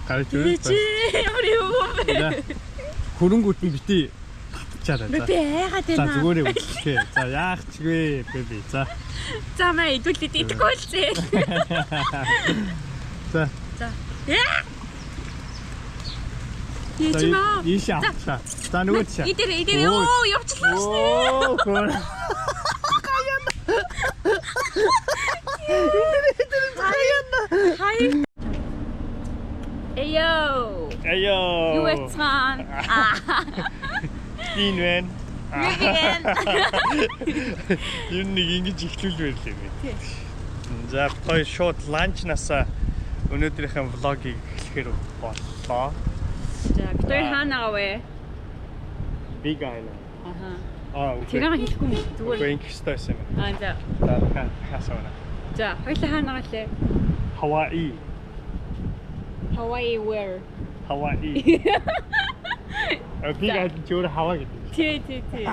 Гарч ирээ. Чи ямар юм бэ? За. Хөрөнгөт нь бити татчаарай. За. Би айгаад За байна. зүгээрээ үсчихээ. За яах чгүй бэби. За. За маа идүүлээд идэхгүй л зээ. За. За. Яа! Ийч маа. Ийш авчлаа. За нөгөө тийш. Идэр идэр ёо явчлаа шүү дээ. Оо хөр. Хай. Эйо. Айо. Юу яцгаан? Аа. Энэ байна. Вивиан. Ер нь нэг ингэж эхлүүлмээр л юм байна. За хоёр шууд ланчнасаа өнөөдрийнхээ влогийг эхлэхээр боллоо. За, бид хоёр хаана байгаа вэ? Big Island. Аха. Аа, үгүй. Тэрийг хэлэхгүй юм зүгээр. Үгүй ингэх ёстой байсан юм. Аа за. За дахиад хасаана. За, хоёлаа хаана байгаа лээ? Hawaii. Hawaii where? Hawaii. А Big За. Island ч өөр Hawaii гэдэг. Тий, тий, тий.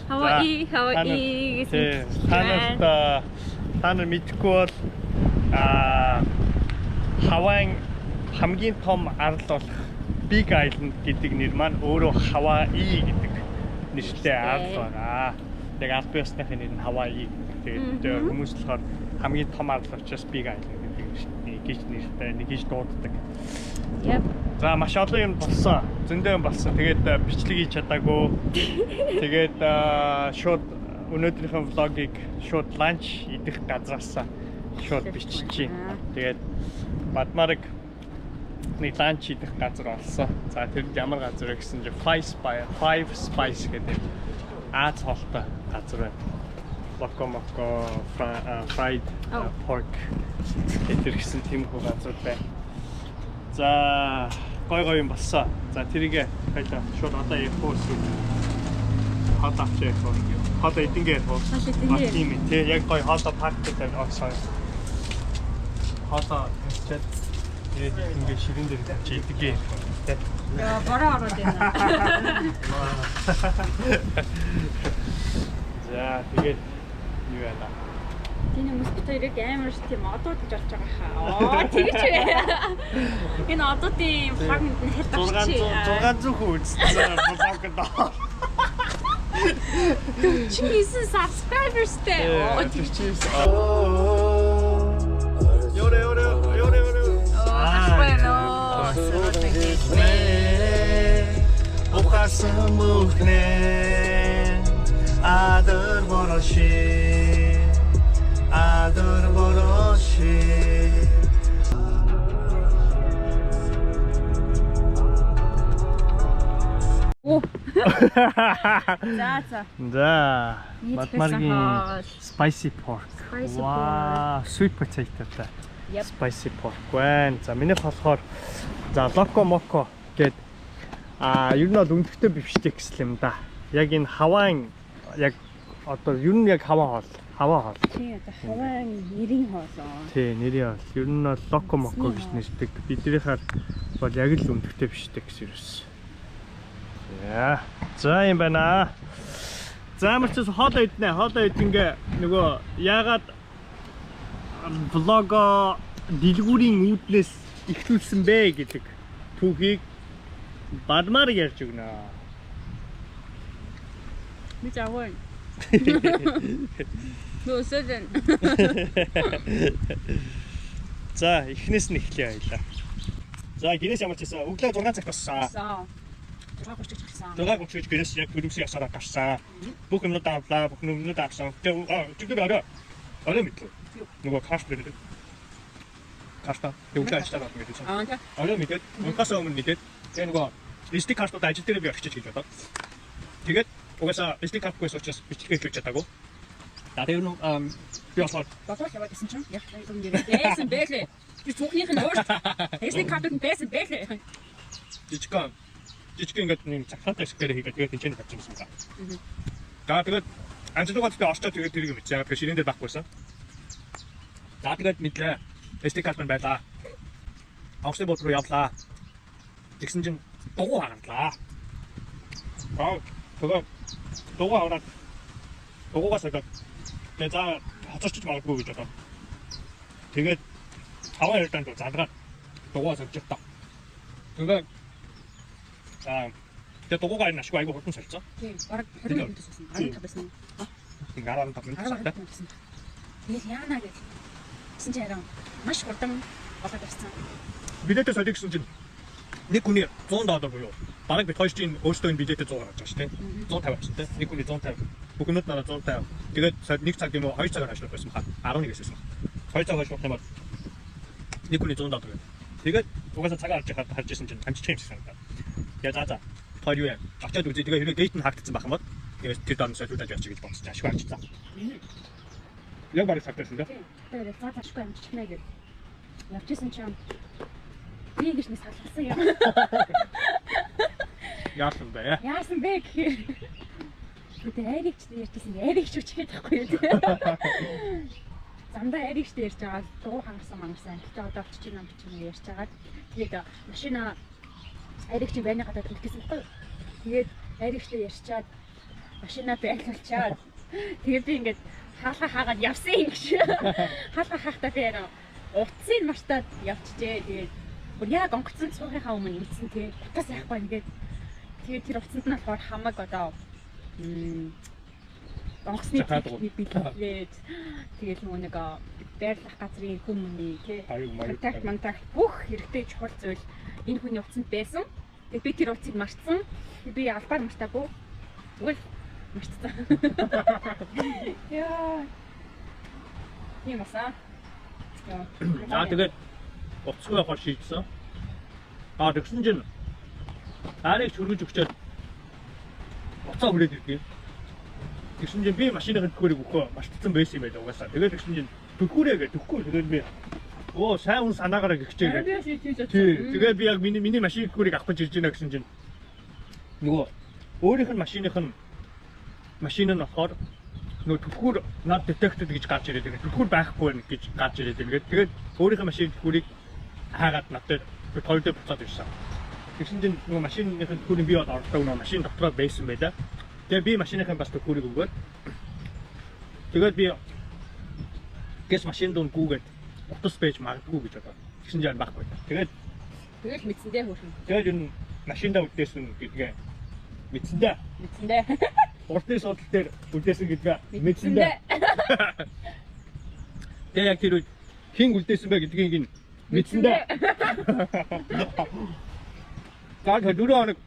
Hawaii, Hawaii Тий. гэсэн. Та нарт та нар мэдэхгүй бол Хавайн хамгийн том арал болох Big Island гэдэг нэр маань өөрөө Hawaii гэдэг нэртэй арал байгаа. Яг аль биесныхын нэр нь Hawaii гэдэг. Тэгээд хүмүүс болохоор хамгийн том арал учраас Big Island гэдэг гэж нэртэй, нэг гэж дууддаг. Yep. За маш олон юм болсон. Зөндөө юм болсон. Тэгээд бичлэг хийж чадаагүй. Тэгээд шууд өнөөдрийнхөө влогийг шууд ланч идэх газраас шууд биччихье. Тэгээд Бадмараг нэг ланч идэх газар олсон. За тэр ямар газар вэ гэсэн чинь Five Spice, Five Spice гэдэг Аз хоолтой газар байна. Loco moco fried Oh. pork гэдэг гэсэн тиймэрхүү газар байна. За гой гой юм болсон. За тэрийг хоёлаа шууд одоо ярих уу эсвэл хоол авч ярих уу? Хоол идэнгээ ярих уу? Хоол идэнгээ. А, тийм ээ. Тэ яг гой хоолоо парк дээр тавь. Sorry. Хоолоо тавьчаад тэгээд идэнгээ ширэн дээр тавьчих идэнгээ ярих уу? Тэ. Яа, бороо ороод байна. За тэгээд юу яана? Тийм хүмүүс бид хоёрыг амар ш тийм одууд гэж бодож байгаа хаа. Оо, тэгэж вэ. Энэ одуудын влогнд нь хэл 600 авчи. 600 хүн үзсэн влог доо. 49 subscribersтэй. Оо, Тэр чи Ёрэ ёрэ ёрэ ёрэ. Ахгүй нөө. Ухасан бүхнээ 아들 버릇이 아들 버릇이 Оо. За за. За, Нийт Бадмаргийн хоол. spicy pork. Spicy Вау, sweet potato-тай. Yep. Spicy pork байна. За, минийх болохоор за loco moco гээд ер нь бол өнтөгтэй бифштек гэсэн юм да. Яг энэ Хавайн яг одоо ер нь яг хаваа хоол, хаваа хоол. Тий, одоо хаваан нэрийн хоол. Тий, нэрийн хоол. Ер нь бол loco moco гэж нэрдэг. Биднийхээр бол яг л өнтөгтэй бифштек гэсэн юм. За. За юм байна. За ямар ч зүйл хоолоо иднэ. Хоолоо идэнгээ нөгөө яагаад влого дэлгүүрийн үүднээс эхлүүлсэн бэ гэдэг түүхийг Бадмаар ярьж өгнө. Би заваа. Нөөсөлн. За, эхнээс нь эхлэе баялаа. За, гинээс ямар ч байсан өглөө 6 цагт боссон. Сан. 6:30 гарсан. 6:30 гэж гинээс яг хөрөмсөй ясаараа гарсан. Бүх юмнуудаа авлаа, бүх юмнуудаа авсан. Тэгээ чигдэр орой. Орой мэдлээ. Нөгөө карт гэдэг. Карта. Тэгээ өглөө ажиллаад байна гэж. Аа тий. Орой мэдээд, унтахаас өмнө мэдээд тэгээ нөгөө SD картууд ажил дээр би орчиж гэж бодоод. Тэгээд угаасаа SD картгүйс учраас бичлэгээ хийж чадаагүй. За тэгээ нү би болохоор Болоод яваад исэн чинь яг юм байсан бэлээ. Би цүнхнийх нь өөрт SD картууд нь байсан бэлээ. жижигхэн жижигхэн ингээд нэг цагтаатай хэсгээр хийгээд тэгээд тэнцэнэ тавьчихсан юм байна. За тэгээд амжилтгаа тэгээд орчоод тэгээд тэрийг мэдсэн. Тэгээд ширээн дээр байхгүйсэн. За тэгээд мэдлээ. SD карт маань байлаа. Онгоцны бод руу явлаа. Тэгсэн чинь дугуй хагарлаа. Аа тэгээд дугуй хавраад дугуйгаас тэгээд тэгээд за хоцорчиж магадгүй гэж бодоод. Тэгээд таван эрдэнэ залгаад дугуй сольж та. Тэгээд тэгээ дугуугаар энэ ашгүй айгүй хурдан солилцоо. Тийм. Бараг 20 минут байсан. 15 байсан. Ингээ 15 минут 10 минут байсан. Тэгэл яана гэж. Тэгсэн чинь харин маш хурдан болоод ирсэн. Билетээ солио гэсэн чинь нэг хүний 100 доллар буюу бараг бид хоёр чинь өөрсдөө энэ билетээ 100 гаргаж байгаа шүү дээ. 150 авсан тийм. Нэг хүний 150. Бүгнүүд нараа 150. Тэгээд нэг цаг юм уу 2 цагаар хойшлох байсан баха. 11-ээс байсан. 2 цаг хойшлох юм бол нэг хүний 100 доллар гэдэг. Тэгээд угаасаа цагаа харж байхад харж исэн чинь амжчих юм шиг санагдав. Тэгээ за. Хоёр юу яа. Очоод үзье. Тэгээ хэрвээ gate нь хаагдсан байх юм бол тэгээд тэр доор нь солиулаад явчих гэж бодсон чинь ашгүй авчихсан. Яг бараг цагтаа байсан тийм. Тэгээд за ашгүй амжчихна гэж явчихсан чинь би гэж нэг салгалсан юм. Яасан бэ? Яасан бэ гэхээр тэгээ айригч ярьжсэн айригч үчихэд байхгүй юу те. Замдаа айригчтэй ярьж байгаа дугуй хангарсан мангарсан. Гэтэ одоо очиж юм бичих юм ярьж байгаа. Тэгээд машина айригчийн байрны гадаад тэмдэглэсэн байхгүй юу? Тэгээд айригчтэй ярьчаад машина байлуулчаад тэгээд би ингээд хаалга хаагаад явсан юм гэж. Хаалга хаахтаа би яраа утсыг мартаад явчихжээ. Тэгээд бүр яг онгоцон цуухынхаа өмнө мэдсэн тий. Утас яахгүй ингээд. Тэгээд тэр утсанд нь болохоор хамаг одоо онгоцны техник бэлтгэлээд тэгээд нөгөө нэг байрлах газрын хүмүүний тий контакт мантакт бүх хэрэгтэй чухал зүйл энэ хүний утсанд байсан. Тэгээд би тэр утсыг мартсан. Би албаар мартаагүй. Зүгээр мартсан. Яа. Тийм басан. За тэгээд утасгүй явахаар шийдсэн. Аа тэгсэн чинь арийг хөргөж өгчөөд уцаа хүрээд ирдэг. Тэгсэн чинь би машиныхын түлхүүрийг өгөхөө мартсан байсан юм байлаа угаасаа. Тэгээд тэгсэн чинь түлхүүрээ гэж түлхүү тэгээд би оо сайн хүн санаагаараа гихчээ гэж. Тэгээд би яг миний машины түлхүүрийг авах гэж ирж байна гэсэн чинь нөгөө өөрийнх нь машиных нь машин нь болохоор нөгөө түлхүүр not detected гэж гарч ирээд байгаа. Түлхүүр байхгүй байна гэж гарч ирээд ингээд тэгээд өөрийнх нь машины түлхүүрийг хаагаад надад хоёр дээр буцаад ирсэн. Тэгсэн чинь нөгөө машиныхын түлхүүрийг би бол орлоо нөгөө машин дотроо байсан байлаа. Тэгээ би машиныхын бас түлхүүрийг өгөөд тэгээд би гэс машин дунд гүүгээд утас байж магадгүй гэж бодоод тэгсэн чинь байхгүй. Тэгээд тэгэл мэдсэндээ хөөрхөн. Тэгээд энэ машиндаа үлдээсэн гэдгээ мэдсэндээ. Мэдсэндээ. Урдны суудал дээр үлдээсэн гэдгээ мэдсэндээ. Тэгээ яг тэр үед хэн үлдээсэн бэ гэдгийг нь мэдсэндээ. За 4 хоног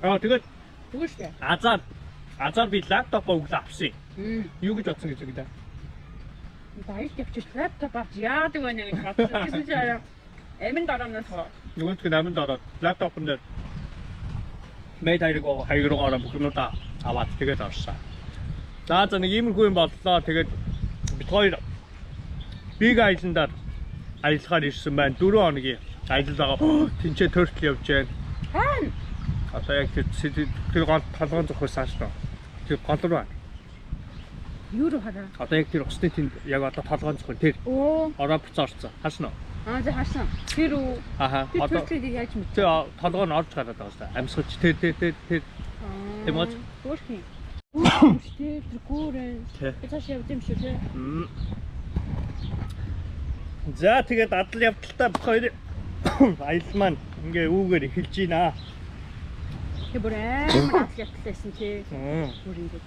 тэгээд Тэгвэл азар би лаптопоо өглөө авсан. Юу гэж бодсон гэж үгдээ. Баялт явчих лаптоп авч яадаг вэ гэж бодсон. Тэгсэн чинь амин дорооноо тоо. Нөгөөдг нь аминд ороод лаптопон дээр Mate 2 руу ороо бүх юмудаа аваад тэгээд орсон. За нэг иймэрхүү юм боллоо. Тэгээд бид хоёр Big Island-аар аялахаар ирсэн байна. 4 хоногийн аялал байгаа. Тинчээ turtle явж байна. Хаана? Одоо яг тэр гол толгойн зүхээс цааш нь. Тэр гол руу байна. Юу руу хараа? Одоо яг тэр усны тэнд яг одоо толгойн зүхэн тэр. Оо. Ороо буцаа орцсон. Харсан уу? Аа за харсан. Тэр үү? Аха. Тэр turtle-ийг яаж мэдв? Тэр толгой нь орж гараад байгаа шүү дээ. Амьсгаж тэр. Тийм үү? Хөөрхөн. Тэр тэр гүүрэн. Би цааш явд юм шүү те. За тэгээд адал явдалтай бүх хоёр аялал маань ингээ үүгээр эхэлж байна. Тэр бүр амар адал явдалтай байсан тий. Бүр ингээ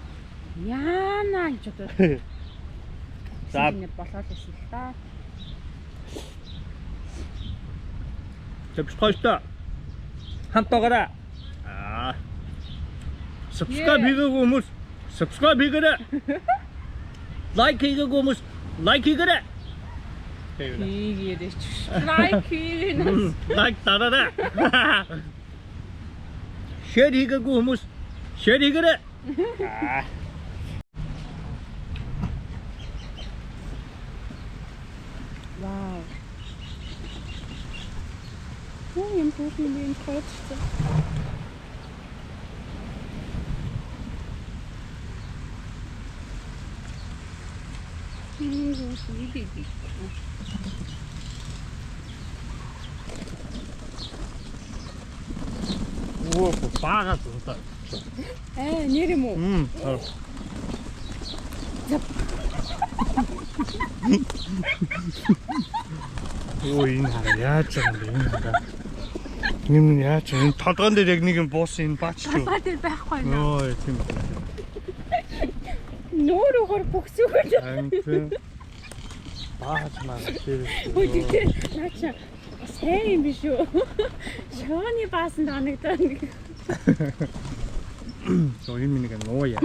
яана гэж бодоод. За болоод байсан л та. За бид хоёртой хамт байгаарай. Аа. Subscribe хийгээгүй хүмүүс subscribe хийгээрэй. Like хийгээгүй хүмүүс like хийгээрэй. Хийгээрэй ч. Like хийгээрэй. Like дараарай. Share хийгээгүй хүмүүс share хийгээрэй. Аа. Вау. Юу юм түүхний юм тооцсон. Оо, бага зунтаа. Аа, нэр юм уу? Ой, энэ хараа яаж байгаа юм бэ? Энэ хараа. Юм яаж энэ толгоон дээр яг нэг юм буусан энэ баач юу? Толгой дээр байхгүй юм. Ой, тийм. Нүүр өгөр бөхсөөгөө. Харин тийм. Баач маа тэр. Үгүй наач сайн юм биш үү? Шооны баасанд оногдоо нэг. Зөө юм нэг нууя.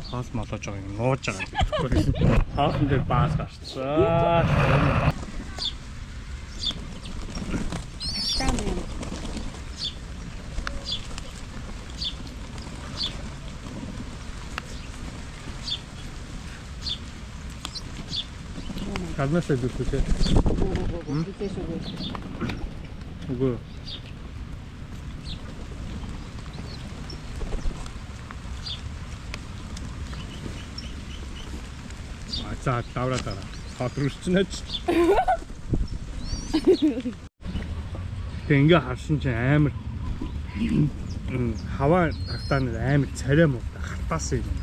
Хаал молоож байгаа юм нууж байгаа. Хаалхан дээр баас гарцсан. Тагтаа юм. Гаднаасаа дүүхүү те. Хизээш үгүй. Үгүй. А за давра дараа. Ходрүүлчихнэ ч. Тэг ингээ харсан чинь амар хаваа тагтаа нэг амар царай муу хатаасан юм.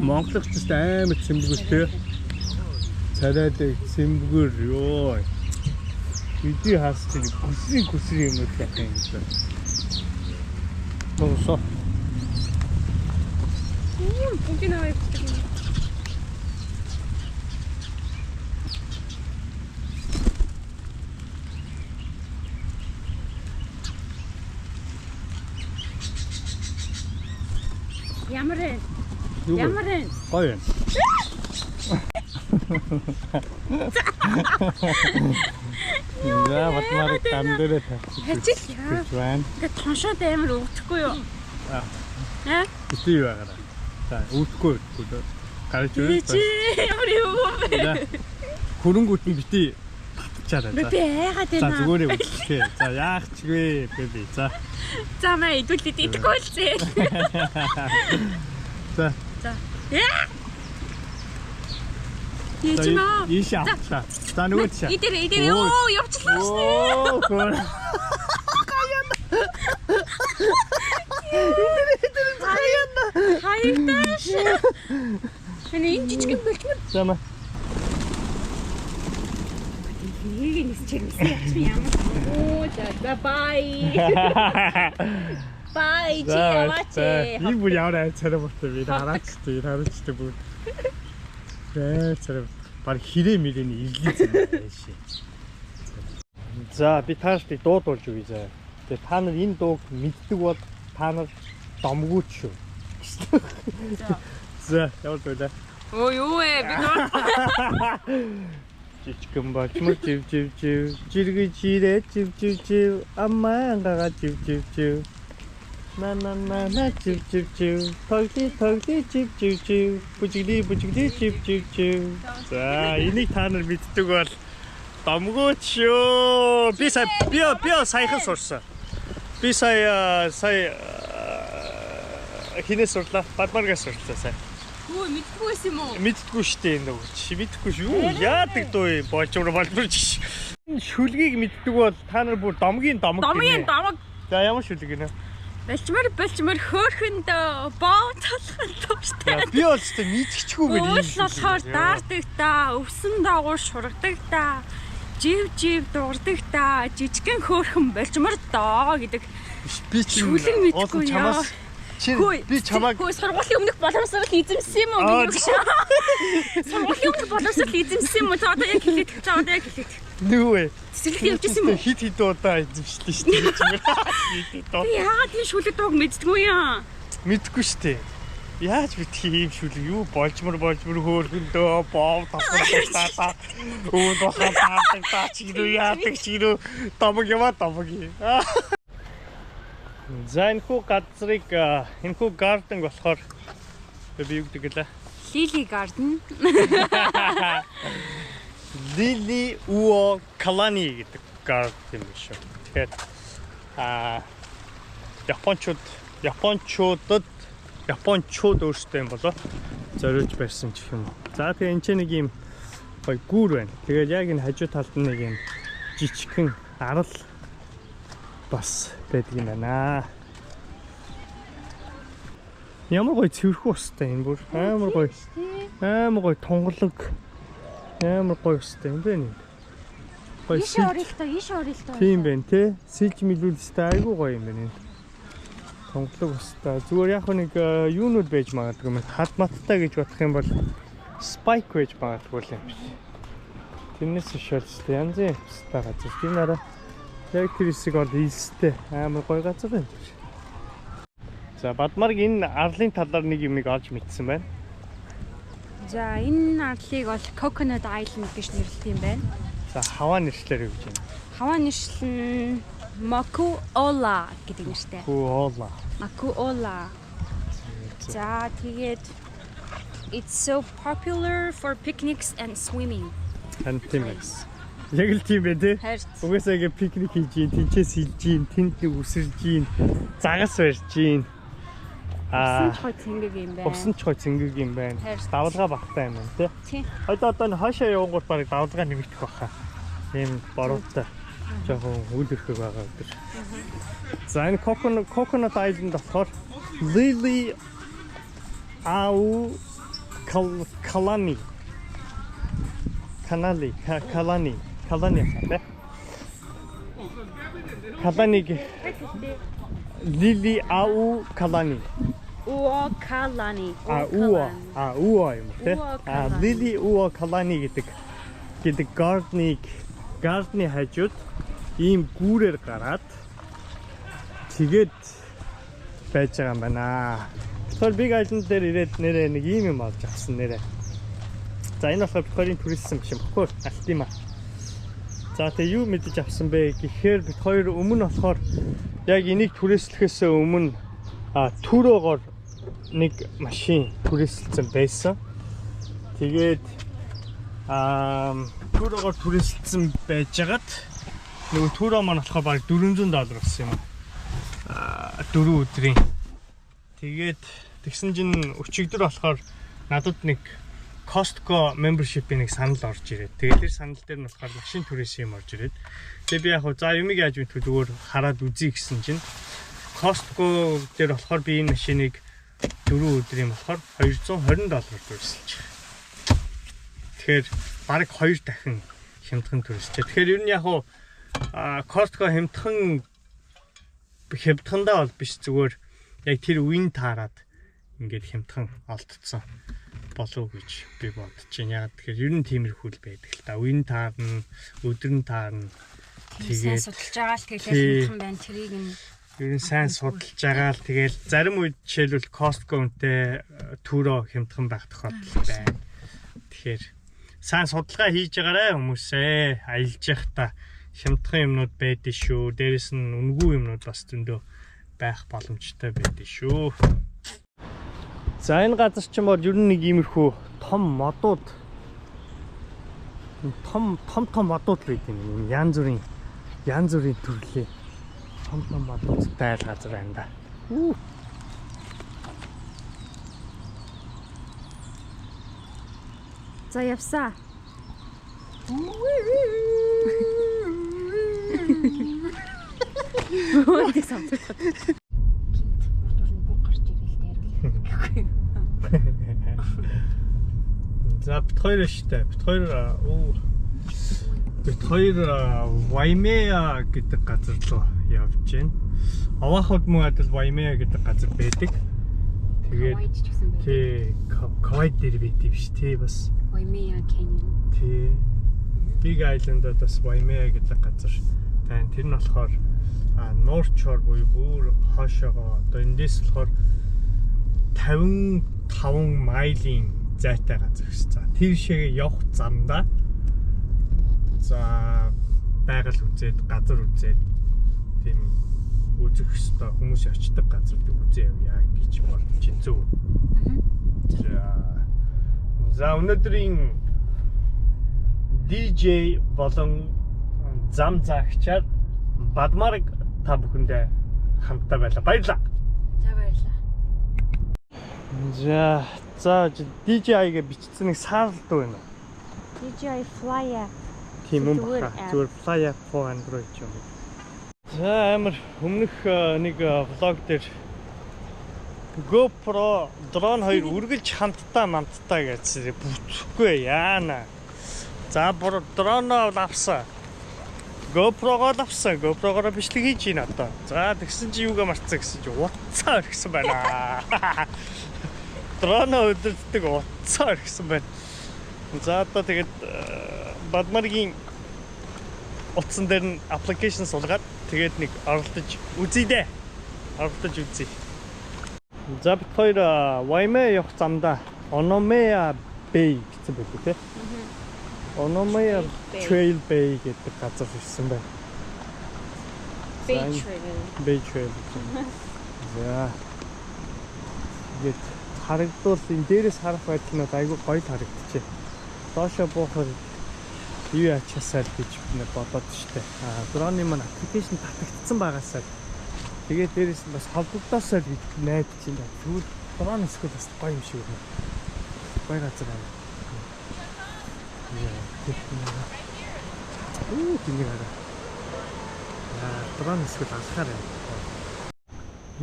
Монголч амар цэмбгэр те. Царайдаг цэмбгэр ёо. Бидний хаас чинь гүсрийн гүсрийн юмнууд байх юм шиг. Тоосо. Юм бүгд наваа явчихдаг юм. Ямар вэ? Ямар вэ? Гоё юм. За батмаар тан дээр тавьчих. Хажил яа. Гэж байна. Ингээ тоншоод амар өвдөхгүй юу? Аа. Аа? Бити юу байгаараа. За өвдөхгүй өвдөхгүй. Гарч Би ирээ. чи ямар юм бэ? За. Хөрөнгөт нь бити татчаарай. За. Би айгаад За байна. зүгээрээ өвдөх. За яах ч гээ бэби. За. За маа идүүлээд идэхгүй л зээ. За. За. Яа! Ийч маа. Ийш авчлаа. За нөгөө тийш. Идэр идэр ёо явчлаа шүү дээ. Оо хөр. Хаягдаш. Миний энэ жижигэн бэлчмэр За маа. нэг нисчээр мисээ явчих ямар. Оо за за бай. Бай чи яваач. Энэ бүр ямар ай царай муутай би хараач тий хараач тий бүр. Тэ царай баг хэрэг мэрэний ирлээ зэн шээ. За би таашдыг дуу дуулж өгье заа. Тэгээ та нар энэ дууг мэддэг бол та нар домгууч шүү. За ямар дуу вэ? Оо юу вэ? Би дуу. Жижигэн болчмор жив жив жив жиргээ жирээ жив жив жив аммаа ангага жив жив жив на на на на жив жив жив тогли тогли жив жив жив бүжигли бүжигли жив жив жив. За энийг та нар мэддэг бол домгооч шүү. Би сая би би саяхан сурсан. Би сая сая хинээс сурлаа? Бадмаргаас сурлаа сая. Хөө мэдгүй байсан юм уу? Мэддэггүй шүү дээ энэ нөгөө чи мэдхгүй шүү. Юу яадаг дуу юм болжмор болмор чи. Энэ шүлгийг мэддэг бол та нар бүр домгийн домог Домгийн домог За ямар шүлэг гинэ? болчмор болчмор хөөхөнд боо талхан тууштай. Би бол ч мэдчихгүйгээр Үйл болохоор даардаг та, өвсөн дагуу шургадаг та, жив жив дурдаг та, жижигэн хөөхөн болчмор доо гэдэг. Би чи Шүлэг мэдгүй яа. чамаас чи би чамааг хөө сургуулийн өмнөх боломжсол эзэмсэн юм уу Аа, миний үг шүү. Сургуулийн өмнөх боломжсол эзэмсэн юм уу? За одоо яг хэлээд. За одоо яг хэлээд. нүг вэ? Цэцэрлэгт явж исэн юм уу? Хит хит удаа эзэмшлээ шүү дээ. Хит хит удаа. Би яагаад энэ шүлэг дууг мэддэггүй юм? Мэдгүй шүү дээ. Яаж мэдх юм шүлэг юу болжмор болжмор хөөрхөндөө бов талхан таа өвд бохоо таадаг таа чи юу яадаг чи юу домог яваа домог. За энэ хүү газрыг энэ хүү гарден болохоор би юу гэдэг гэлээ? Лили Garden. Лили Уо Калани гэдэг гарден юм шүү. Тэгэхээр Япончууд Япончуудад Япончууд өөрсдөө юм болоо зориулж барьсан гэх юм уу. За тэгээ энэ ч нэг юм гоё гүүр байна. Тэгээд яг энэ хажуу талд нь нэг юм жижигхэн арал бас байдаг юм байна. Ямар гоё цэвэрхэн устай энэ бүр амар гоё. Амар гоё тунгалаг. Амар гоё устай юм байна. Гоё Ийшээ орё л доо, ийшээ орё л доо. Тийм байна те. Сэлж мэлүүлстэй айгүй гоё юм байна энэ. Тунгалаг устай. Зүгээр яг нэг юунууд байж магадгүй юм. Хад маттай гэж бодох юм бол spike байж магадгүй л юм биш. Тэрнээс шалцтай янзын устай газар. Тийм арай яг тэр хэсэг бол ийстэй амар гоё газар байна. За, Бадмарг энэ арлын талаар нэг юмыг олж мэдсэн байна. За, энэ арлыг бол Coconut Island гэж нэрлэдэг юм байна. За, хаваа нэршлэр юу гэж байна? Хаваа нэршил нь Mokuola гэдэг нэртэй. Куола. Mokuola. За, тэгээд it's so popular for picnics and swimming. Тань тийм ээ. Яг л тийм байх тий. Харин Угаасаа ингээ пикник хийж гин, тэнцээ сэлж гин, тэнд нэг үсэрж гин, загас барьж гин. усан ч гой цэнгэг юм байна. Усан ч гой цэнгэг юм байна. Харин. Давлгаа багтай юм байна тий. Тийм. Одоо энэ хойшоо явангууд бараг давлгаа нэмэгдэх баха. Тийм бороотой. Жоохон үл өрхөг байгаа өдөр. За, энэ Coconut Island болохоор Lily Au Kalani Kanali Kalani Kalani хаа. Kalani Lily Au Kalani. Uakalani. А Уа а Уа юм те. Уа А Kalani. Lily Уа Kalani гэдэг garden-ы хажууд ийм гүүрээр гараад тэгээд байж байгаа юм байна. Тэгэхээр Big Island дээр ирээд нэрээ нэг ийм юм олж авсан нэрээ. За, энэ болохоор бид хоёрын түрээссэн биш юм баггүй алт юм аа. За, тэгээ юу мэдэж авсан бэ гэхээр бид хоёр өмнө болохоор яг энийг түрээслэхээс өмнө Turo-гоор нэг машин түрээсэлсэн байсан. Тэгээд Turo-гоор түрээсэлсэн байжгаад нөгөө Turo маань болохоор бараг 400 доллар болсон юм. 4 өдрийн. Тэгээд тэгсэн чинь өчигдөр болохоор надад нэг Costco membership-ийн нэг санал орж ирээд. Тэгээд тэр санал дээр нь болохоор машин түрээсэн юм орж ирээд. Тэгээд би яг хуу за юмыг яаж мэдэх вэ, зүгээр хараад үзье гэсэн чинь Costco дээр болохоор би энэ машиныг 4 өдрийн болохоор 220 доллараар түрээсэлж байгаа. Тэгэхээр бараг 2 дахин хямдхан түрээсчээ. Тэгэхээр ер нь яг хуу Costco хямдхан хямдхандаа бол биш, зүгээр яг тэр үеийн таарад ингээд хямдхан олдсон болов гэж би бодож байна. Яг тэгэхээр ер нь тиймэрхүү л байдаг л та. Үеийн таарна, өдөр нь таарна. Сайн Тэгээд судалж байгаа л тэгэл Тий. хямдхан байна. Тэрийг нь ер нь сайн судалж байгаа л тэгэл зарим үед жишээлбэл Costco үнэтэй Turo хямдхан байх тохиолдол байна. Тэгэхээр сайн судалгаа хийж байгаарай, хүмүүсээ. Аялж явахдаа хямдхан юмнууд байдаг шүү. Дээрэс нь үнэгүй юмнууд бас зөндөө байх боломжтой байдаг шүү. За, энэ газар чинь бол ер нь нэг иймэрхүү том модууд, том том том модууд л байт юм. Янз бүрийн төрлийн том том модуудтай л газар байна да. Үү. За, явсаа. Өөдөө самтах. Гинт урд нь бүх гарч ирэл дээр. За, бит хоёр штэ. Бит хоёр өө бит хоёр Waimea гэдэг газар руу явж байна. Оахуд мөн адил Waimea гэдэг газар байдаг. Тэгээд Хавайд ч гэсэн байдаг. тий, Кавай дээр байд юм биш тий бас. Waimea Canyon. Тий. Big Island-ад бас Waimea гэдэг газар байна. Тэр нь болохоор North Shore буюу бүр хойшоогоо одоо эндээс болохоор 55 майлын зайтай газар гэсэн. За, тэр шигээ явах замдаа за байгаль үзээд, газар үзээд, тийм үзэх ёстой хүмүүс очдог газрыг үзээ явъя гэж бодож байна. Зөв. За. За, өнөөдрийн DJ болон зам заагчаар Бадмарг та бүхэндээ хамтаа байлаа. Баярлалаа. За, баярлалаа. За, DJI-гээ бичсэн нэг саарл дуу байна. DJI Fly app. Тийм юм Зүгээр баха. app. Зүгээр Fly app for Android юм. За, амар өмнөх нэг vlog дээр GoPro дрон хоёр үргэлж хамтдаа мамтдаа гэсэн, бүтээхгүй яана. За, бүр дроноо авсан. GoPro-гоо л авсан. GoPro-гоор бичлэг хийж байна одоо. За тэгсэн чи юугаа мартсан гэсэн чи утсаа орхисон байна. Дроноо өдөртдөг утсаа орхисон байна. За одоо тэгээд Бадмаргийн утсан дээр нь application суулгаад тэгээд нэг оролдож үзье дээ. Оролдож үзье. За бид хоёр Waimea явах замдаа Onomea Bay гэсэн байлгүй те. Onomea Trail Bay гэдэг газар ирсэн байна. Bay Trail. Bay Trail гэсэн. За. Тэгээд харагдвал энэ дээрээс харах байдал нь айгүй гоё харагдчихэ. Доошо буухаар юу ячаасаа л гэж би бодоод штэ. Аа, дроны маань application татагдсан байгаасаа. Тэгээд дээрээс нь бас холбогдоосоо л гэж найдаж байна. Тэгвэл дрон эсвэл бас гоё юм шиг байна. Гоё газар байна. Яа, техник. Уу, тэнийг хараа. Аа, дрон эсвэл алхаар байна.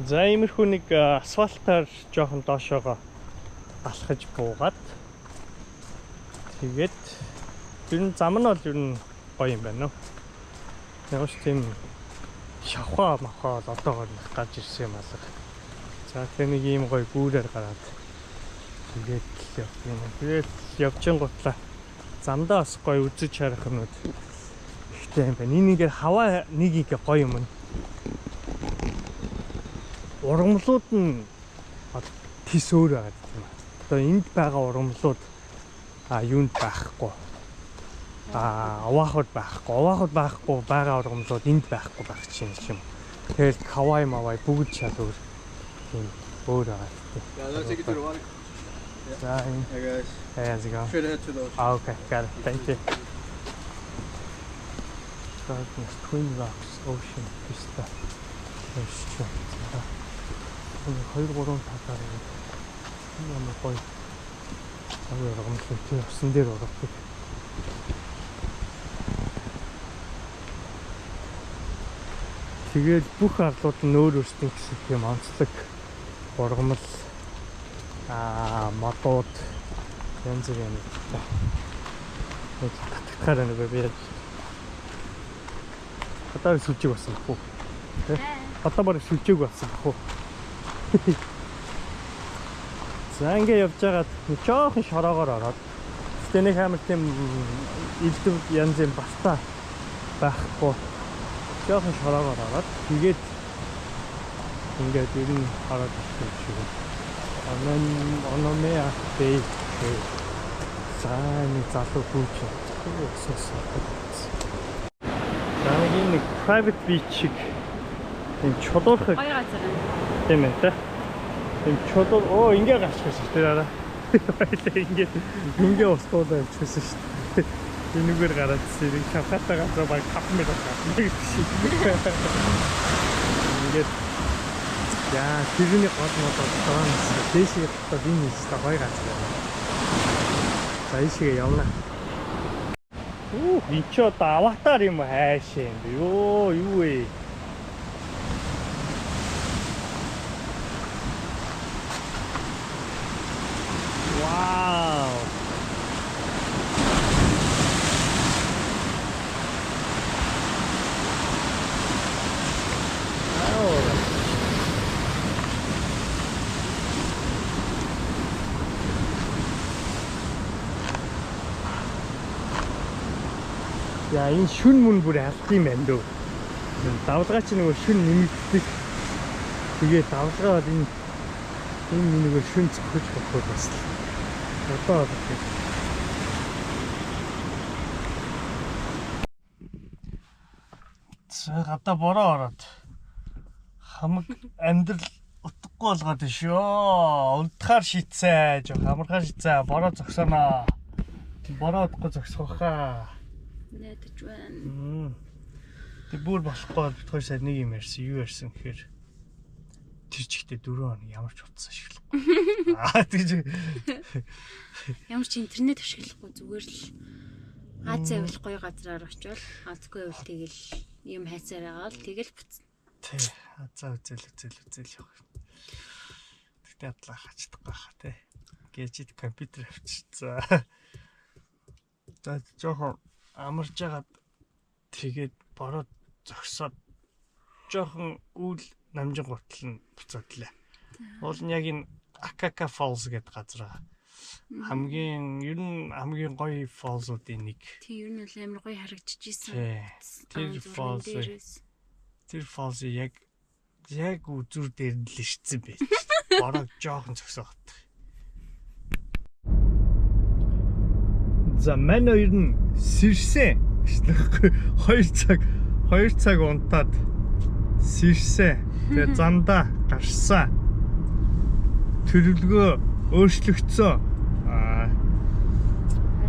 За, иймэрхүү нэг асфальтаар жоохон доошоогоо алхаж буугаад тэгээд ер нь зам нь бол ер нь гоё юм байна. Яг ч тийм шавхаа махаа бол одоогоор нэг гарч ирсэн юм алга. За тэгээ нэг ийм гоё гүүрээр гараад тэгээд л явд юм. Тэгээд явжингуутлаа замдаа бас гоё үзэж харах юмнууд ихтэй юм байна. Энэ ингээд хаваа нэг ингээ гоё юм. Ургамлууд нь тис өөр байгаа юм. Одоо энд байгаа ургамлууд юунд байхгүй. Оахуд байхгүй. Оахуд байхгүй байгаа ургамлууд энд байхгүй байх чинь юм. Тэгэл Кавай мавай бүгд шал өөр. Тийм өөр байгаа гэдэг. Yeah, let's take it to the water. За энэ. Hey guys. Hey, how's it going? Straight ahead to the ocean. Ah, okay, got it. Thank you. Darkness, Twin Rocks, Ocean Vista. Уншиж байна. Энэ 2 3 талаар энэ ямар гоё. Гоё ургамал тийм усан дээр ургадаг. Тэгээд бүх арлууд нь өөр өөрсдийн гэсэн тийм онцлог ургамал модууд янз бүрийн юм. Нэг татгахаар байна би яаж. Одоо сүлжээг болсон баг уу? Тэ? Одоо бараг сүлжээг болсон баг уу? За ингээ явж байгаад нэг жоохон шороогоор ороод гэтээ нэг амар тийм элдв янз юм баста байхгүй. Жоохон шороогоор ороод тэгээд ингээд ер нь ороод ирэх юм шиг байна. Onomea Bay. За нэг залуу хүүч усаас. За нэг энэ нэг private beach шиг юм чулуурхаг Гоё газар байна. тийм ээ тэ. Тийм чулуур оо ингээ гарч байсан шүү дээ араа. Баялаа ингээ ингээ устгуулаа явчихсан шүү дээ. Энэгээр гараад ирсэн. Шавхаатай газар баг 5 минут гарна гэдэг шиг. Ингээд яа тэрний гол мод болдоо. Дээшээ дотоод энэ хэсэг гоё газар байна. За ийшээ явна. Уу, энэ ч одоо аватар юм хайшаа юм бэ? Йоо, юу вэ? Вау. Вау. Яа, энэ шүн мөн бүр алт юм байна дөө. Давлгаа чи нөгөө шүн нэмэгддэг. Тэгээ давлгаа бол энэ энэ нөгөө шүн цохиж болохгүй бас л. Одоо бол тийм. За гадаа бороо ороод хамаг амьдрал утгагүй болгоод байна шүү. Унтахаар шийдсэн. Жох амархаар шийдсэн. Бороо зогсоно. Бороо удахгүй зогсох хаа. Найдаж байна. Тэг бүр болохгүй бол бит хоёр сая нэг юм ярьсан. Юу ярьсан гэхээр тэр чигтээ 4 хоног ямар ч утас ашиглахгүй. Аа тэгж Ямар ч интернет ашиглахгүй зүгээр л Аз байвал гоё газраар очивол азгүй байвал тэгэл юм хайцаар байгаа л тэгэл бүтсэн. Тий. Азаа үзэл үзэл үзэл явах. Тэгтээ адлаа хачдахгүй хаа тий. Гэжид компьютер авчирцаа. За жоохон амарч жагаад Тэгээд бороо зогсоод жоохон үйл намжин гутал нь буцаадлаа. Уул нь яг энэ Akaka Falls гэдэг газар байгаа. Хамгийн ер нь хамгийн гоё falls уудын нэг. Тий, ер нь бол амар гоё харагдчихсэн. Тий. Тэр falls тэр falls яг үзүүр дээр нь л ирсэн байж. Бороо жоохон зогсоогот. За, мань хоёр нь сэрсэн гэжлэхгүй 2 цаг 2 цаг унтаад сэрсэн. Тэгээ замдаа гарсан. Төлөвлөгөө өөрчлөгдсөн. Аа,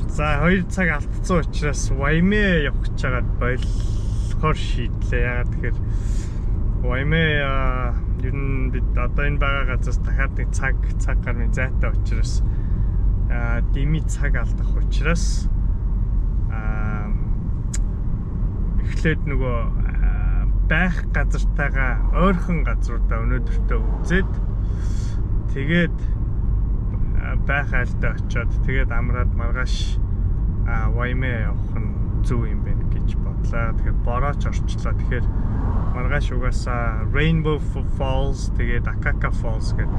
за, 2 цаг алдсан учраас Waimea явах гэж байгаад болохоор шийдлээ. Яагаад тэгэхээр Waimea ер нь бид одоо энэ байгаа газраас дахиад нэг цаг гаруй зайтай учраас дими цаг алдах учраас эхлээд нөгөө байх газартайгаа ойрхон газруудаа өнөөдөртөө үзээд, тэгээд байх айлдаа очиод, тэгээд амраад маргааш Waimea явах нь зөв юм байна гэж бодлоо. Тэгэхээр борооч орчлоо. Тэгэхээр маргааш угаасаа Rainbow Falls, тэгээд Akaka Falls гэдэг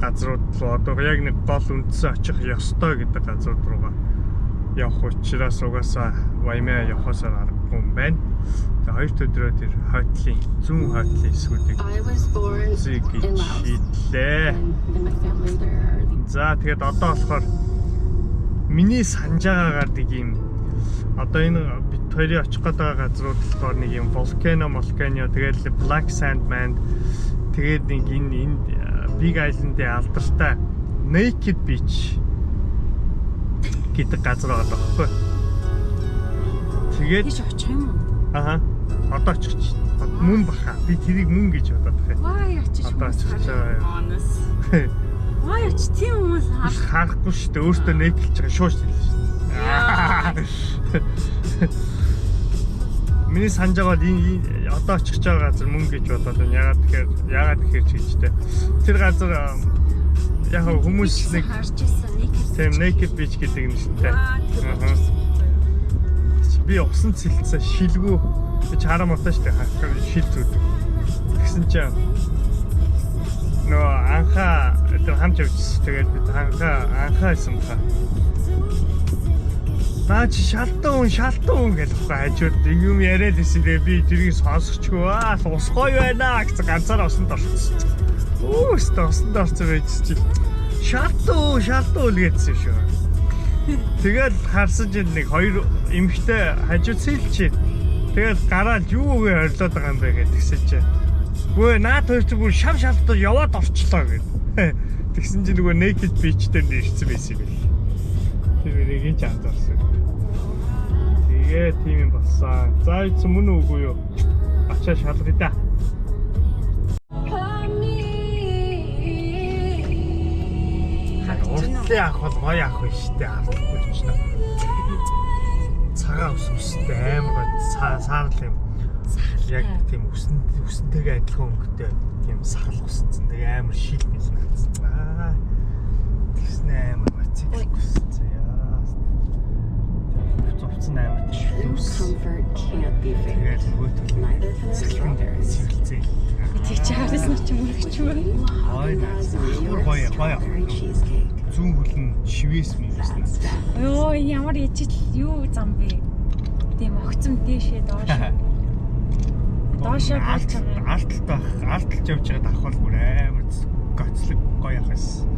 газрууд руу, одоо яг нэг гол үндсэн очих ёстой гэдэг газрууд руугаа явах учраас угаасаа Waimea явахаас аргагүй юм байна. Тэгээ хоёр өдрөө тэр хойтлын зүүн хойтлын хэсгүүдийг I was born үзье гэж in Laos. шийдлээ. And in my family there are the За, тэгээд одоо болохоор миний санаж байгаагаар нэг юм одоо энэ бид хоёрын очих гээд байгаа газрууд болохоор нэг юм volcano, тэгээд Black Sand Man, тэгээд нэг энэ Big Island-ийн алдартай Naked Beach гэдэг газар байгаа байхгүй. Тэгээд Тийш очих юм уу? Аха. Одоо очих чинь. Мөн баха. Би тэрийг мөн гэж бодоод байгаа. Ваа, очиж Одоо хүмүүс очих байгаа юм. Honest. Ваа, очиж тийм хүмүүс хар. Харахгүй шүү дээ. Өөртөө naked байгаа шууш хэлсэн шүү дээ. Миний санаж байгаа бол энэ одоо очих гэж байгаа газар мөн гэж бодоод байна. Яагаад тэгэхээр ч гэжтэй. Тэр газар яг хав хүмүүс нэг харж ирсэн naked. Тийм, Naked Beach гэдэг нэртэй. Ваа, тэр Аха. болчихсон байхгүй юу? Би усан цэлцээ шилгүү, би чараа муутай шүү дээ. Хахаар шил зүүдэг. Тэгсэн чинь нөгөө анхаа тэр хамт явжсэн. Тэгээд бид анхаа исэн баха. Наа чи шалтан хүн, шалтан хүн гэж ухаа хажууд юм яриад ирсэн. Тэгээ би тэрийг сонсохчгүй, аа, ус гоё байна гэсэн ганцаараа усанд орчихсон. Өө, өстө усанд орсон байж чи шалтан хүн, шалтан хүн гэдсэн юм шүү. Тэгэл харсан чинь нэг хоёр эмэгтэй хажууд сэлчээ. Тэгэл гараад юу үгээ орилоод байгаа юм бэ гэдгсэн чинь. Үгүй, наад хоёр чинь бүр шав шалтан яваад орчлоо гэд. Тэгсэн чинь нөгөө Naked Beach дээр нэрсэн байсан юм байна. Тэр нэг ч анзаарсан. Тэгээ тийм юм болсон. За, эцэн мөн үгүй юу? Ачаа шалгая да. Харагдаж байна уу? Уртлын ах бол гоё ах биш үү? Харахгүй ч нэ. Цагаан ус үстэй, амар гоё саарл юм. Яг тийм үсэнтэйгээ адилхан өнгөтэй тийм сахал усцсан. Тэгээ амар шил мэл наацсан. Аа. Тэгснэ амар мотоцикл гүссэн. Яа. Зовцсон амар True ус. comfort can't be faked. Тэгээд нөгөө төл Neither can our салхин strawberries. цэвэрлзээл. Тэг чи харсан ч юм өргөч юм. Гоё наас. New Бүр York гоё гоё. strawberry cheesecake. Зүүн хөл нь шивээс мивэс наа. That's that. Йоо, энэ ямар ижил юу зам бэ? Тийм огцом дээшээ доош. Доошоо болж байгаа юм. Алталт байх, алталж явж байгаад авах бол бүр амар гоцлог гоё ах байсан.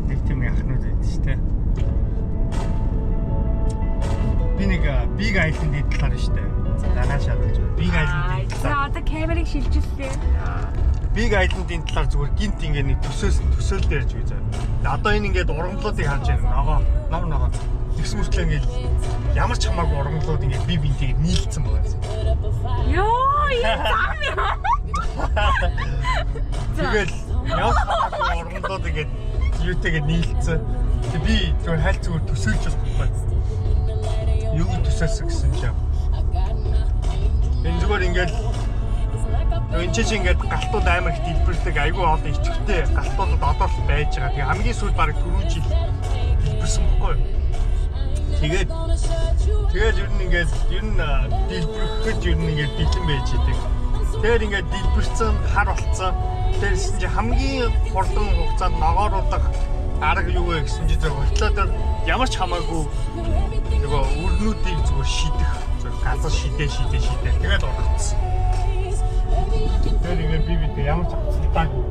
Нэг тийм ахнууд байдаг шүү дээ. Би нэг Big Island-ийн талаар шүү дээ. Дараа шалгаж байна. Big Island-ийн За, талаар. одоо камерыг шилжүүллээ. Big Island-ийн талаар зүгээр гинт ингээ нэг төсөөс төсөөлд ярьж үгүй заа. Одоо энэ ингээд ургамлуудыг харж байна. Ногоо, ном ногоо. Тэгсэн мөртлөө ингээд ямар ч хамаагүй ургамлууд ингээд би бинтэйг нийлцсэн байгаа юм. Йоо, энэ зам юм. Тэгэл ямар ч хамаагүй ургамлууд ингээд юутэйгээ нийлцсэн. Тэг би зүгээр хайл зүгээр төсөөлж болохгүй. Юу төсөөлсөн гэсэн чинь энэ зүгээр ингээд энэ чинь ингээд галтууд амар их дэлбэрдэг, айгүй олон ичвэртэй галтууд одоо л байж байгаа. Тэгээ хамгийн сүүлд бараг түрүү жил дэлбэрсэн бохгүй юу? Тэгээд ер нь ингээд ер нь дэлбэрэхэд ер нь ингээд бэлэн байж идэг. Тэгээд ингээд дэлбэрсэн хар болцсон. Тэрсэн чи хамгийн хурдан хугацаанд ногооруудах арга юу вэ гэсэн чи зөв хутлаа дээр ямар ч хамаагүй нөгөө өрнүүдийг зүгээр шидэх, зүгээр газар шидэ шидэ шидэ тэгээд ургацсан. Тэр ингээд би бид ямар ч авцалтаагүй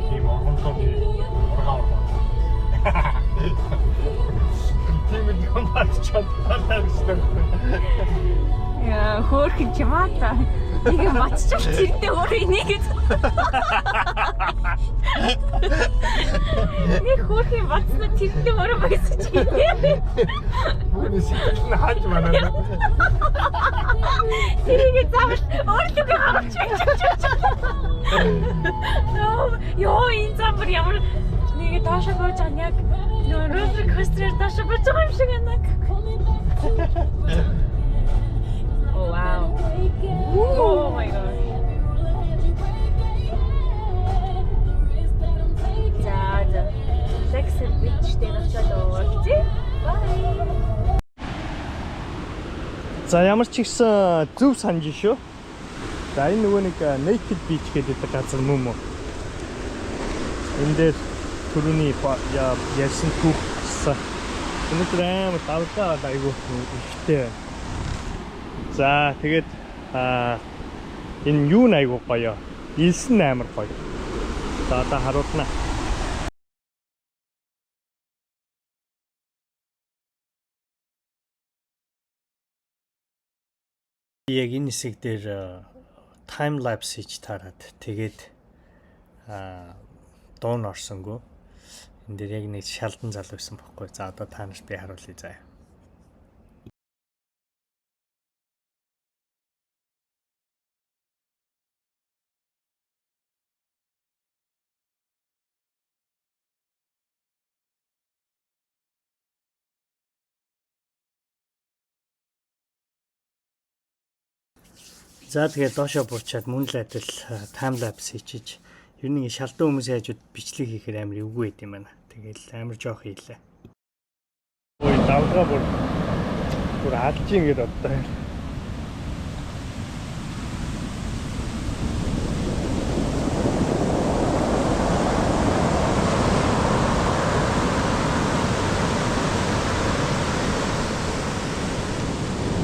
тийм ургамлууд ургаа ургаа. Тийм юм батчаад гэсэн. Яа, хөөхөн чамаа та. Нэг юм батчих тэрнээ өөр энийг. Нэг хөөхөн батсан тэрнээ өөрөө байсан чи. Бүгд сэтгэл нь хааж манаа. Тэрийг заавал өөрлөгөө харуулж байж. Йоо, энэ зам бүр ямар нэг доошо бууж байгаа яг нөө roller coaster доошо бууж байгаа юм шиг байна. Oh wow. Oh my god. За за. Lakeside Beach дээр очиод уулзъя. Bye. За, ямар ч ихсэн зөв санаж шүү. За, энэ нөгөө нэг Naked Beach гэдэг газар мөн үү? Энэ дээр түрүүний ярьсан түүх гарсан. Өнөөдөр амар давлгаа айгүй ихтэй байна. За, тэгээд энэ юу н айгүй гоё. Элсэн амар гоё. За, одоо харуулна. Яг энэ хэсэг дээр time lapse хийж таарад тэгээд дуун орсонгүй. Энэ дээр яг нэг шалдан залуу байсан бохгүй. За, одоо та нарт би харуулъя заяа. За, тэгээд доошоо буучаад мөн л адил time lapse хийчиж, ер нь шалдан хүмүүсийн хажууд бичлэг хийхээр амар эвгүй байд юм байна. Тэгэл амар жоох хийлээ. Ой, давлгаа бүр бүр алж ингэж одоо.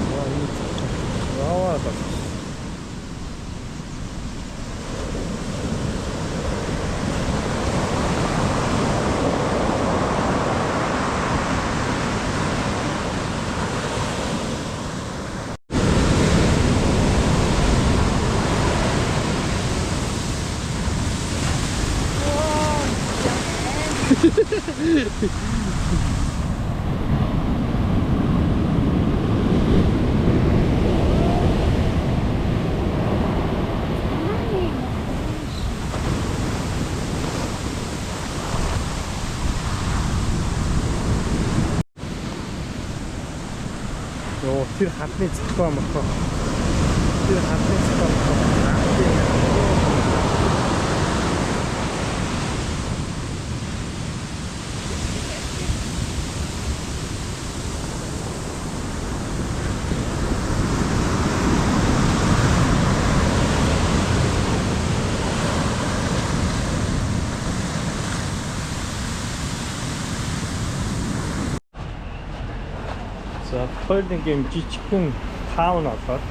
Ваа, энэ. Йоо, тэр хадны цохоо мохоо. Тэр хадны цохоо мохоо. За, хоёр нэг юм жижигхэн town олоод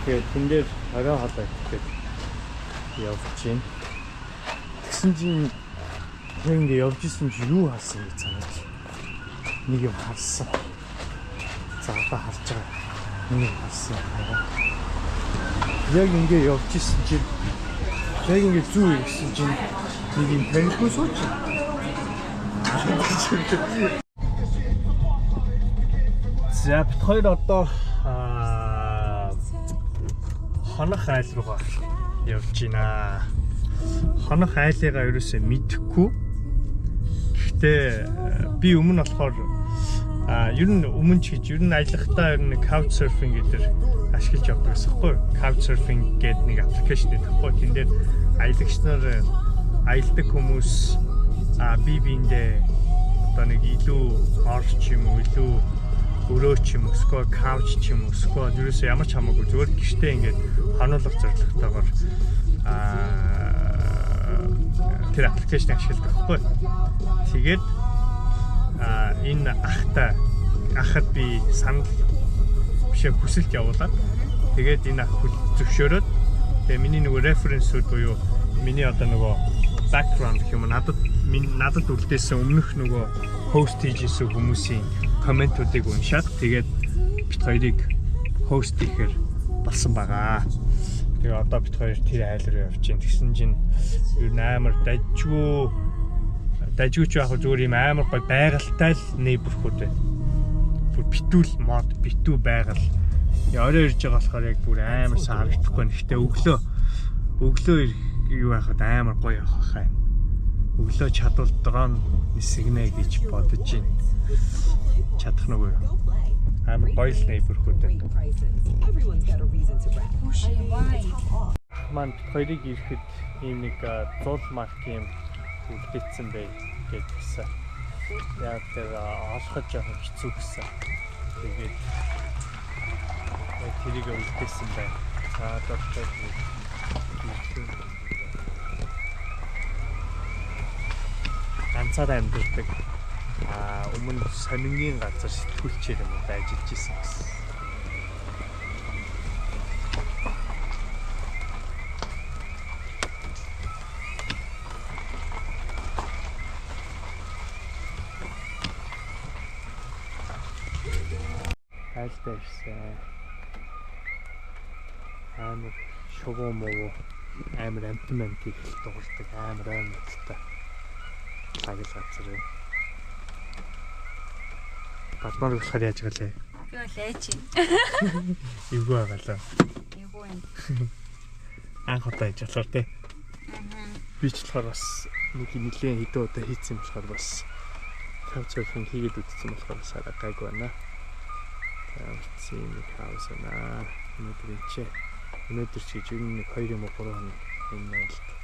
тэгээд тэн дээр оройн хоолой идэх явж байна. Тэгсэн чинь яг ингэ явж исэн чи юу харсан гэж санаач. Нэг юм харсан. За, одоо харж байгаа. Нэг юм харсан. Яг ингэ явж исэн чинь яг ингэ зүү ирсэн чинь нэг юм танихгүй сууч. За, бид хоёр одоо хонох айл руугаа явж байна. Хонох айлыгаа ерөөсөө мэдэхгүй. Гэхдээ би өмнө болохоор ер нь өмнө ч гэж ер нь аялахдаа ер нь couch surfing гэдэг ашиглаж явдаг гэсэн хэвгүй. Couch surfing гэдэг нэг application гэдэг хэвгүй. Тэн дээр аялагч нар, аялдаг хүмүүс бие биендээ одоо нэг илүү орч юм уу, илүү өрөө ч юм уу, эсвэл couch ч юм уу, эсвэл ерөөсөө ямар ч хамаагүй зүгээр гэртээ ингээд хонуулах зорилготойгоор тэр application ашигладаг байхгүй. Тэгээд энэ ахад би санал бишээ хүсэлт явуулаад тэгээд энэ ах зөвшөөрөөд тэгээ миний нөгөө reference-үүд буюу миний одоо нөгөө background гэх юм уу надад үлдээсэн өмнөх нөгөө host хийжсэн хүмүүсийн comment уудыг уншаад тэгээд бид хоёрыг host хийхээр болсон байгаа. Тэгээ одоо бид хоёр тэр айл руу явж байна. Тэгсэн чинь ер нь амар дажгүй ч яг зүгээр юм амар гой байгальтай л neighborhood байна. Бүр битүүл мод, битүү байгаль. Орой ирж байгаа болохоор яг бүр амар сайн харагдахгүй. Гэхдээ өглөө юу байхад амар гоё явах хаа юм. Өглөө чадвал дрон нисгэнэ гэж бодож байна. Чадах нь үгүй юу? Амар гоё л neighborhood байна. Маань хоёрыг ирэхэд ийм нэг зул марк юм үлдээсэн бай гэж хэлсэн. Яг тэр олоход жоохон хэцүү гэсэн. Тэгээд тэрийг үлдээсэн байна. За одоо ганцаараа амьдардаг. Өмнө сонингийн газар сэтгүүлчээр юм уу ажиллаж исэн гэсэн. Айлтай ирсэн. Амар шувуу муу амар амтан амтыг хэл дуурдаг амар аймагтай лагл газар юм. Бадмаар болохоор яаж галээ? Би бол айч юм. Эвгүй байгалаа. Эвгүй юм. Анх удаа хийж болохоор тий. Би ч болохоор бас нэг нэлээд хэдэн удаа хийцэн болохоор бас couch surfing хийгээд үзсэн болохоор бас арай гайгүй байна. Таавцын нэг хаус байна. Өнөөдөр энэ ч өнөөдөр ч гэж ер нь нэг 2 юм уу 3 хоног энэ айлд